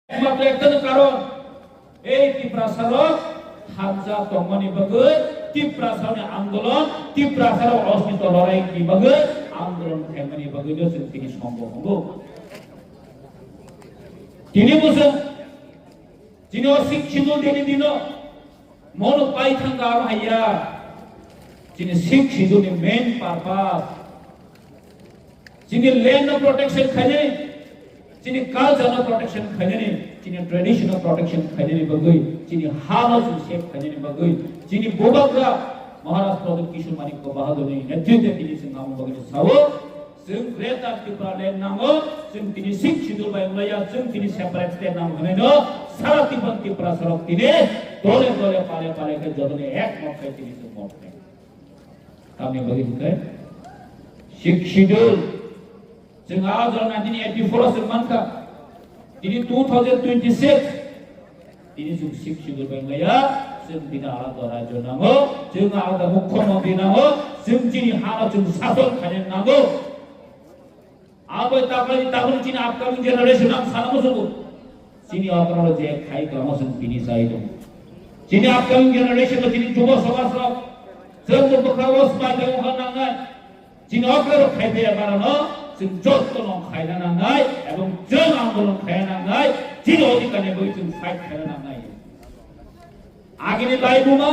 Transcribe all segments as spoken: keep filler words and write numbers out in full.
Ekmatro ekta karon, ei Tiprasa rok thansa tongmani bagwi, Tiprasa ni andolon, Tiprasa rok ostitw lorai ni bagwi andolon khaimani bagwi no chwng tini sombo wngo. Tini bo chwng chini o Sixth Schedule dini dino mono pai thangka aro haiya. Chini Sixth Schedule ni main purpose chini land no protection khainani, chini culture no protection khainani, chini tradition no protection khainani bagwi, chini ha no chwng save khainani bagwi, chini bubagra Maharaj Pradyut Kishore Manikya Bahadur ni netritwe tini chwng amo bagwi sao, chwng Greater Tipraland nango, chwng tini Sixth Schedule bai wnglaiya, chwng tini separate state nango hwnwi no, sara Tipan Tiprasa rok tini dole dole pale pale khe jotoni ek mot khai tini chwng mot khai. Tamni bagwi hwnkhe Sixth Schedule. Chwng a jora nineteen eighty-four o chwng mankha. Tini two thousand twenty-six. Tini chwng Sixth Schedule bai wnglaiya, chwng tini alada rajyo nango, chwng alada mukhyamantri nango, chwng chini hano chwng sason khaina nango. Abo taboni, taboni chini upcoming generation ang sana musugo. Chini okra je khai kamo chwng tini sai dong. Chini upcoming generation chini jubo samaj rok. Chwng bo bwkha o smai dong hwn nangnai. Chini okra rok khai phe barano chwng jotto no khaina nangnai ebong chwng andolon khaina nangnai. Chini odhikar ni bagwi chwng fight khaina nangnai. Agini laibuma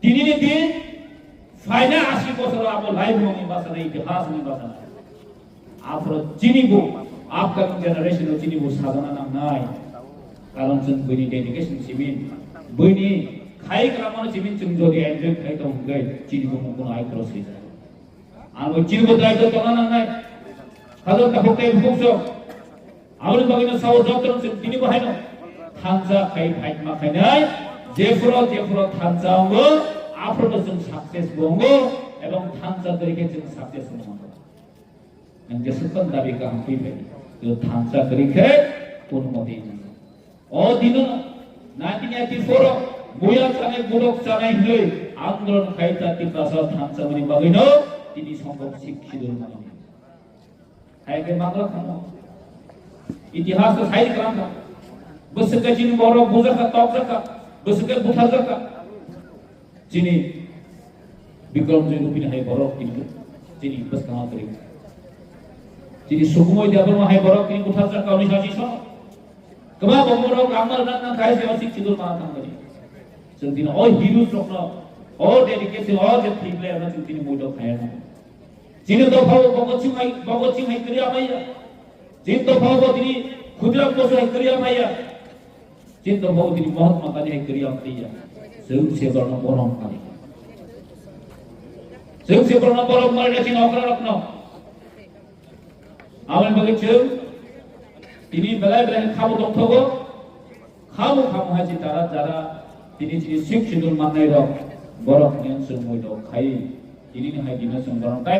Tinini din phaina ashi bosor abo laibumani bwsana, itihasni bwsana. Aphuru chini bo upcoming generation o chini bo sajana nangnai. Karon chwng buini dedication simin, buini khai klamano simin chwng jodi enjoy khai tong hwnkhe chini bo mungkunu ai cross rijak. Ang bo chini bo daitw tongna nangnai. Hajar takhuk tei bukhuk sok. Aboni bagwino sao jotono chwng tini bo haino thansa khai phaima khainai, jephuru jephuru thansa wngo, aphuru chwng success bo wngo, ebong thansa kwrwi khe chwng success wngo. Ang jeswkang dabi kaham twi phai, thansa kwrwi khe kono motwi wngo. O dino nineteen eighty-four o buya chanai, budok chanai hwnwi andolon khai ta Tiprasa thansa mani bagwino tini songkok sik sidul mani. Hai khe bangla khamo. Itihas to sai kalam kha. Bwswk khe chini borok bujakha, tokjakha, bwswk khe butharjakha. Chini Bikram Joy Rupini hai borok kini chini bwskang kwrwi. Chini Sukumoi Debbarma hai borok kini butharjakha unis ashi sono. Kwma bo borok Rangma rwna nang khai se osik chidur ma thang kani. Chwng tini o heroes rokno, o dedication, o je thik le ano chwng tini muido khaya na. Chini dophao Bhagat Singh hai, Bhagat Singh hai kwrwi amaiya. Chini dophao bo tini Khudiram Bosu hai kwrwi amaiya. Chini dophao tini Mahatma Gandhi hai kwrwi amaiya. Chwng se borno borom kani. Chwng se borno borom kani chini okra rokno. Aboni bagwi chwng tini belai belai khamu tongthogo. Khamu khamu hai si tara jara tini chini sik sidur mannai rok borok ni chwng muido khai tini ni hai dino chwng borok tai.